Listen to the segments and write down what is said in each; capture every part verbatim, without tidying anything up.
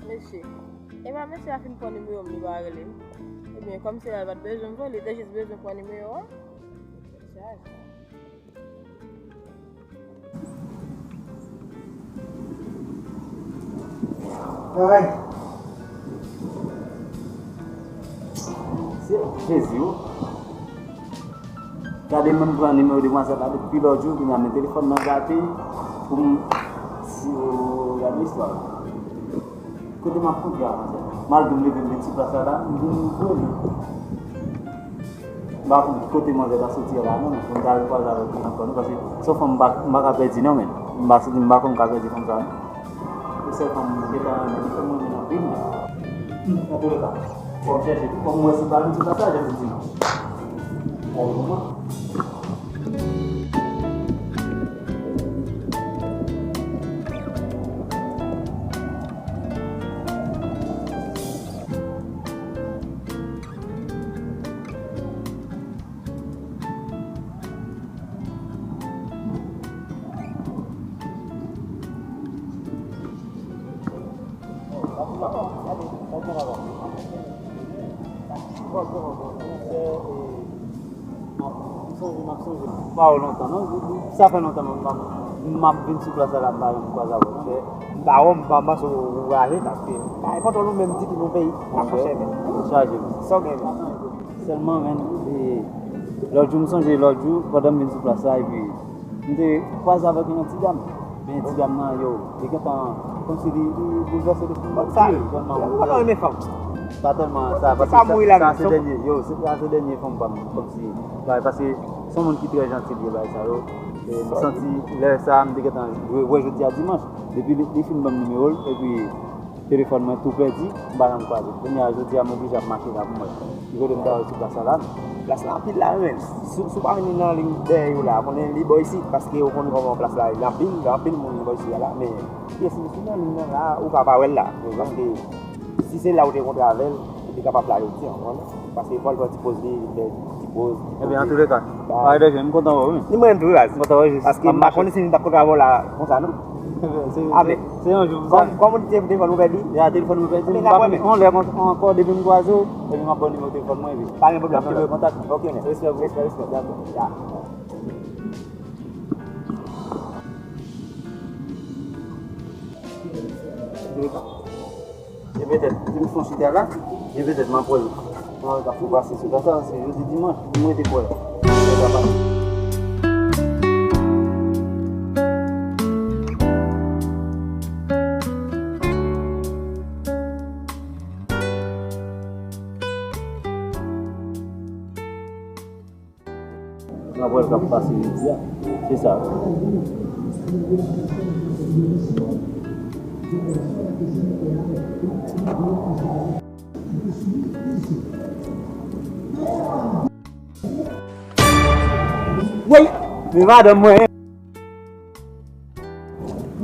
Mesye. E pa mesye a fin pran nimewo m, li pa rele m. Ebyen, kòm se la, li pa t bezwen m vre, li te jis bezwen pran nimewo a. Sa, sa. Ay. Se Jezi, wi. Gade, mwen pran nimewo demwazèl la depi lòt jou, kounye a men telefòn nan gate pou m si, o, gade istwa la. Kote m ap koute a, manzè? Malgre m leve m vin sou plas la, la, m vin voye. M pa konn kote manzè ta soti a la, non, non, pou m ta al kwaze avèk li ankò, non, paske se yon fanm m pa, m pa ka pèdi, non, men. M pa santi m pa konn ka pèdi fanm sa, non. Se sèl fanm mwen gentan renmen, li fè m renmen l anpil, men. Antouleka, fò m chèche tou, fò m wè si m pa vin sou plas la, jan m di non. Bon, bon. M sonje, m ap sonje. M pa wè w lontan, non. Sa fè lontan, m, m, m ap vin sou plas la, m pa janm kwaze avè w. M pa wè w, m pa panse w voyaje, paske pa enpòtan nou menm di ki nou peyi. Ap chaje, men. Chaje, men. Sa w gen, men. Sèlman, men, e, lòt jou, m sonje lòt jou, pandan m vin sou plas la, epi m te kwaze avèk yon ti dam. Men ti dam nan, yo, li gentan, kòmsi li, li boulvèse depi m anpil, tèlman. Ou pa renmen fanm? Pa tèlman sa, paske sa, sa se dènye, yo, se, sa se dènye fanm pa m, kòmsi, bay, paske se yon moun ki trè janti, li ye, bay sa yo. E m santi, lè sa, m te gentan wè, wè jodi a dimanch, depi li, li fin ban m nimewo l, epi telefòn mwen tou pèdi, m pa janm kwaze. Kounye a, jodi a, m oblije ap mache la pou m wè ki kote m ta wè sou plas la la. Plas la anpil la, men. Si, si w pa vini nan liy dèyè yo la, konnen li bò isit, paske ou konn kòman plas la, li anpil, li anpil moun bò isit la, men pyès li sou nan liy nan la, ou ka pa wè l la. Paske si se la ou te kontre avè l, li te kapab la jodi a, w konprann? Paske fò l pran ti poz li, li fè ti poz, ti poze. Ebyen, antouleka, pa de jèn, m kontan wè w, wi. Li mwen tou, baz. M kontan wè w, jis. Paske m pa konnen si li t ap kontre avè w la konsa, non. Ebyen, se, se yon jou, sa. Kòm, kòm ou di se telefòn ou pèdi? Ya, telefòn mwen pèdi. Ebyen, m pa konn, yon lè ankò, depi m kwaze w, epi m ap ba w nimewo telefòn mwen, epi. Pa gen pwoblèm, non, non. Kontak. Ok, men. Respè, respè, respè. Dakò. Ya. Antouleka. E petèt, si m fè yon chita la, e petèt m ap wè l. Mwen ka fè pase sou kasa, se jodi dimanch, m rete kwè. M ap wè l k ap pase jodi a. Se sa. Woy! Men madanm mwen.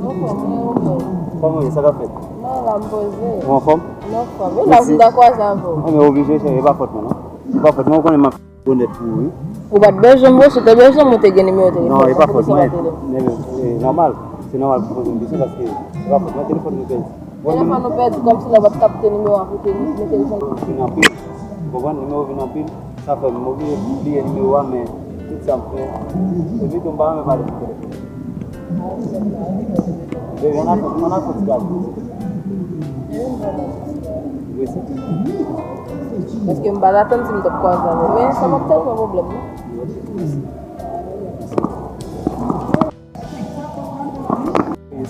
Anfòm, wi, anfòm. Kòman w ye? Sa k ap fèt? Non, la m poze. Ou anfòm? M anfòm. E la m ta kwaze avè w. Ebyen, oblije, cheri, e pa fòt mwen, non. E pa fòt mwen, ou konnen m ap onèt pou ou, wi. Ou pa t bezwen m, wi, si w te bezwen m, ou te gen nimewo telefòn mwen, ou te ka rele m. Non, e nòmal. Se nòmal pou w poze m kesyon paske e pa fòt mwen, telefòn mwen pèdi. Telefòn ou pèdi, kòmsi lè w pa t kapte nimewo a pou te mete l sou. Vin anpil. Ou konprann? Nimewo vin anpil. Sa fè m oblije bliye nimewo a, men tout sa m fè. Epi tou, m pa renmen pale sou telefòn. Bebe, ann al fè, ann al fè ti gade. Wi, se. Paske m pa t atann si m t ap kwaze avè w. Men sa p ap tèlman pwoblèm, non.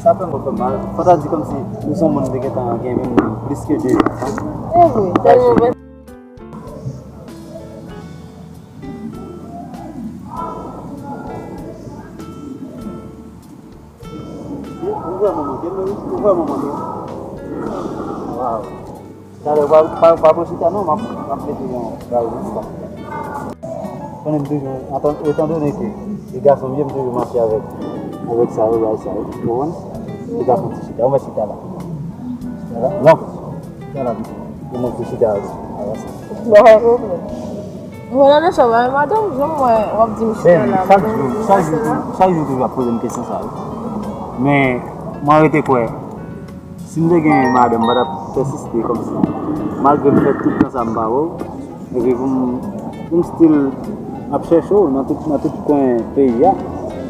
Sa fè m fè mal. Fò ta di kòmsi nou se yon moun ki te gentan gen menm plis ke de zan. E vre, tèlman vre. Ou vrèman manke m, wi. Ou vrèman manke m. Waw. Talè, pa, pa, pa pran chita non, m ap, m ap mete yon bagay pou chita. Konnen m toujou, etan, etandone ke e gason m ye, m toujou mache avèk, avèk sa yo, bagay sa yo, ou konprann? E gason ti chita, ou mèt chita la. Chita la, non. Chita la, pito. Ou mèt chita la, avanse. Bon, bon, bon. Mwen nan leson, men madanm, jan m wè w ap di m chita la, chak jou, chak jou, chak jou toujou ap poze m kesyon sa yo. Men, mwen rete kwè. Si m te gen madanm, m pa t ap pèsiste kòmsi. Malgre m fè tout tan sa m pa wè w. Epi pou m, pou m still ap chèche w nan tout, nan tout kwen peyi a.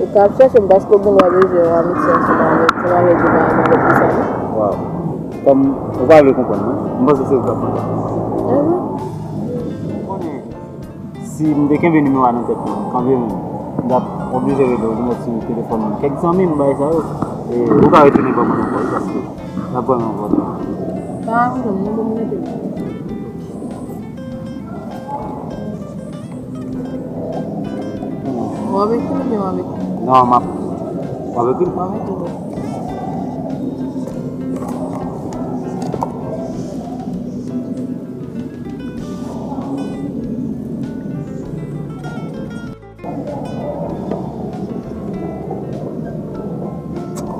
Ou ka ap chèche m paske w gen dwa bezwen yon amitye ansanm avèk, sa pa vle di w pa renmen lòt moun sa non. Waw. Kòm ou pa vle konprann non. M panse se ou k ap konprann. Ehe. Ou konnen, si m te kenbe nimewo a nan tèt mwen, kanmenm, m t ap oblije rele w, li mèt sou telefòn mwen. Kèk zanmi m, bagay sa yo, e ou ka retounen ban mwen ankò, wi, paske l ap vrèman enpòtan. Pa gen pwoblèm, non, ban m rele w. W ap ekri l oubyen w ap ekri? Non, m ap, w ap ekri l. W ap ekri l.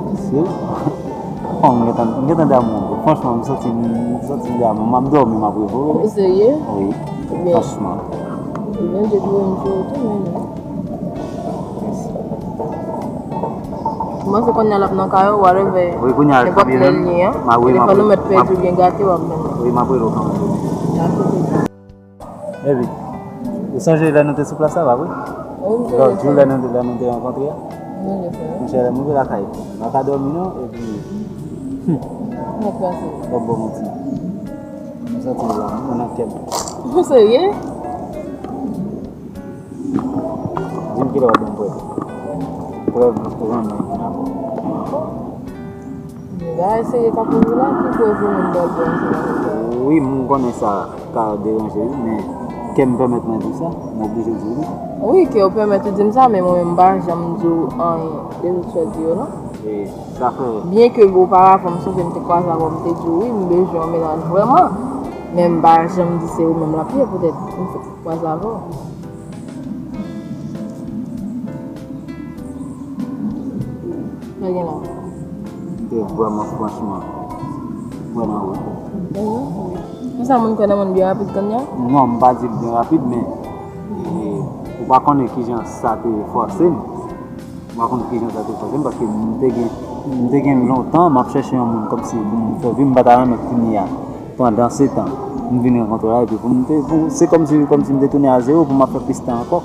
Mesye, oh, m gentan, m gentan damou. Franchman, m santi, m santi m damou. M ap dòmi, m ap repo. Ou serye? Wi. Franchman. Ebyen, Bondye ki voye m sou ou tou, men non. M panse kounye a l ap nan kay ou, whatever. Wi, kounye a, nenpòt lè l ye an. Telefòn ou mèt pèdi oubyen gate, w ap jwenn li. Wi, m ap rele w kanmenm. Baby, ou sonje lè nou te sou plas la, pa vre? Wi, m sonje. Lòt jou, lè nou, lè nou te rankontre a? M sonje, frè. Monchè, lè m rive lakay, m pa ka dòmi non, epi, hmm. Sa k pase? Bòbò manti. M santi l la, m nan kè m. Ou serye? Di m kilè w ap ban m prèv. Prèv ou renmen vin avè w. Bagay serye k ap rive la, ki prèv ou menm pral gen ansanm avèk sa? Wi, m konnen sa ka deranje wi, men kè m pèmèt mwen di w sa, m oblije di w li. Wi, kè w pèmèt ou di m sa, men mwen menm m pa janm di w anyen de tout sa w di yo non. E sa fè. Byen ke oparavan m sonje m te kwaze avè w, m te di w wi, m bezwen yon mennaj vrèman. Men m pa janm di se ou menm l ap ye, poutèt m fèk kwaze avè w. Sa gen la? M te vrèman franchman kwè nan ou. Mhm. Konsa moun kwè nan moun byen rapid kounye a? Non, m pa di l byen rapid, men, e, ou pa konnen kijan sa te fòse m. M pa konn kijan sa te fòse m, paske m te gen, m te gen lontan m ap chèche yon moun kòmsi pou m fè vi m, m pa ta renmen kounye a. Pandansetan, m vin rankontre w la, epi pou m te, pou, se kòmsi, kòmsi m te tounen a zewo pou m ap fè plis tan ankò.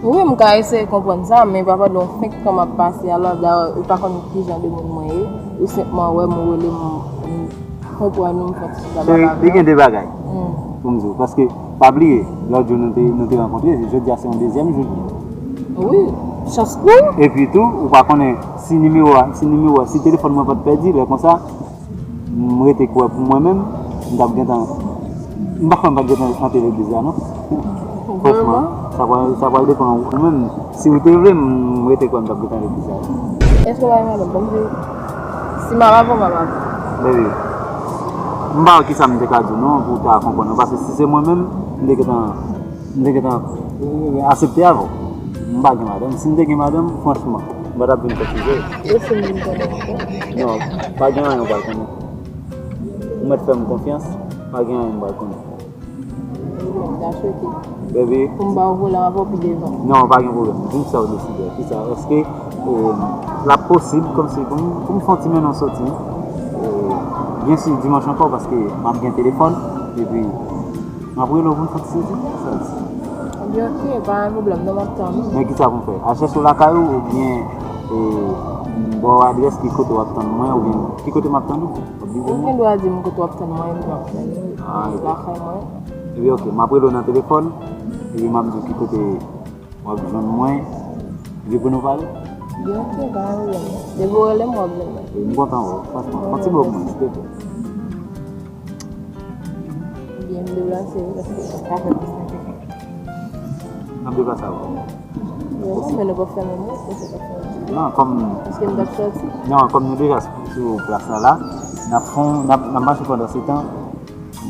Wi, m ka eseye konprann sa, men papa, lè w fenk tan m ap pase a la, dayè, ou pa konn kijan de moun mwen ye, ou senpman wè m, ou rele m, m konprann ou, m fè ti chita pale avè w. Cheri, li gen de bagay pou m di w, paske, pa bliye, lòt jou nou te, nou te rankontre, jodi a se yon dezyèm jou li ye. Wi, chans pou ou. Epi tou, ou pa konnen si nimewo a, si nimewo a, si telefòn mwen pa t pèdi, lè konsa, m rete kwè pou mwen menm, m t ap gentan, m pa kwè m pa t gentan antre legliz la non. Franchman, sa pral, sa pral depann ou menm. Si ou te vle m rete kwè m t ap gentan legliz la. Èske w pa gen madanm? Bon, m di, si m ap avè w, m ap avè w. Baby, m pa wè kisa m te ka di w non pou w ta konprann non, paske si se mwen menm, m te gentan M te gentan, eh, aksepte avè w. M pa gen madanm. Si m te gen madanm, franchman, m pa t ap vin konfize w. E si m vin konnen ankò? Non, pa gen anyen w pral konnen. Ou mèt fè m konfyans, pa gen anyen m pral konnen. M ta swete. Baby. Pou m ba w volan avè w pi devan. Non, pa gen pwoblèm. Di m sa w deside. Kisa, èske, eh, l ap posib kòmsi pou m, pou m fè yon ti mennen w soti? Eh, byen si dimanch ankò, paske m ap gen telefòn, epi M ap rele w pou n fè ti sezi. Sa l di? Ebyen, oke, pa gen pwoblèm, non, m ap tann ou. Men kisa pou m fè? Al chèche w lakay ou, oubyen, e, m ba w adrès ki kote w ap tann mwen, oubyen ki kote m ap tann ou? W ap vin jwenn mwen? Ou gen dwa di m kote w ap tann mwen, epi m ap jwenn ou. Ah, ebyen. Lakay mwen. Ebyen, oke, m ap rele w nan telefòn, epi m ap di w ki kote w ap jwenn mwen, epi pou nou pale. Byen, oke, pa gen pwoblèm. Depi w rele m, w ap jwenn mwen. E, m kontan wè w, franchman. Fè yon ti bo pou mwen, silteplè. Byen, m deplase wi, paske sa fè plis nan kèk. N ap deplase avè w. Non, men nou p ap fè menm wout, nou p ap fè menm wout. Non, kòm. Èske m t ap sòti? Non, kòm nou deja sou, sou plas la, la, n ap fè, n ap, n ap mache pandan se tan.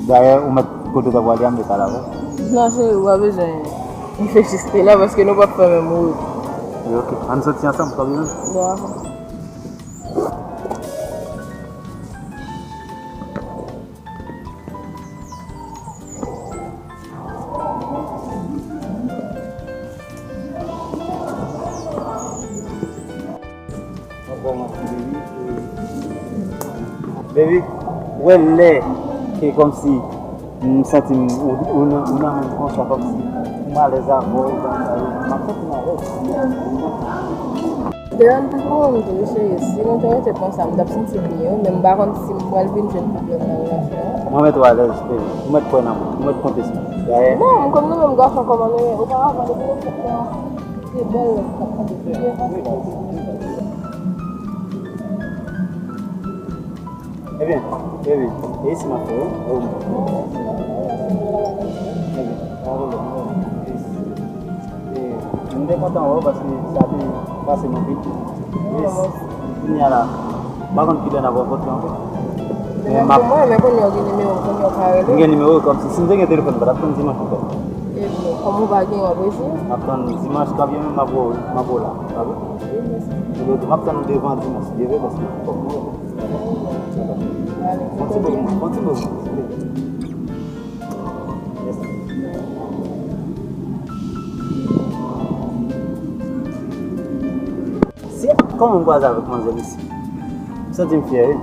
Dayè, ou mèt kote w ta prale a, m te pale avè w. Non, cheri, ou pa bezwen reflechi sou la, paske nou p ap fè menm wout. E, oke, ann soti ansanm, pa bezwen. Dakò. Baby, wè lè ke kòmsi m santi m ou, ou nan, ou nan menm konsa, kòmsi m alèz avè w, bagay sa yo, m ap santi m alèz. Deann, pou ou menm tou, wi, cheri, si nou te rete konsa, m t ap santi m byen, wi, men m pa konn si m pral vin jwenn pwoblèm nan relasyon an. Mwen mèt ou alèz, baby. Ou mèt kwè nan mwen. Ou mèt konte sou mwen. Dayè. Non, m konn nou menm gason, kòman nou ye. Oparavan, depi nou fèt la, se bèl lè m t ap tande. Ebyen, ebyen, e isi m ap fè, wi. Ebyen, pa pwoblèm, wi. E, m te kontan wè w paske sa te pase m anpil. Yes. Kounye a la, m pa konn kilè n ap rankontre ankò. Men m ap... Mwen, men kounye a w gen nimewo m, kounye a w ka rele. M gen nimewo w, kòmsi si m te gen telefòn, m pa t ap tann dimanch ankò. Ebyen, kòm ou pa gen, w ap resi? M ap tann dimanch, kanpye menm m ap wè w, m ap wè w la. Pa vre? Wi, mèsi. Ebyen, m ap tann ou devan dimanch, si Dye vle, paske fòk nou wè. Fon ti bo pou mwen, fon ti bo pou mwen. Se kòman m kwaze avèk manzè isi. M santi m fyè, wi.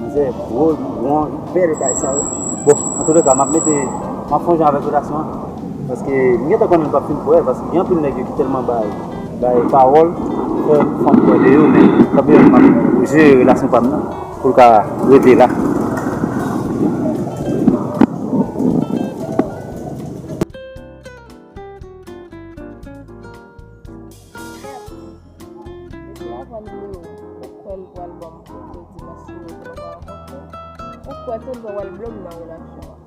Manzè gwo, li bon, li bèl, bagay sa yo. Bon, antouleka, m ap mete, m ap fè yon jan avèk relasyon an. Paske m gentan konnen m p ap fin kwè, paske gen anpil nèg yo ki tèlman bay, bay pawòl, fè fanm kwè de yo, men kanmenm m ap jere relasyon pa m nan pou l ka rete la. Depi avan m leve, ou kwè l pral ban m foto dimanch si nou poko rankontre? Ou kwè tonton pral blow m nan relasyon an?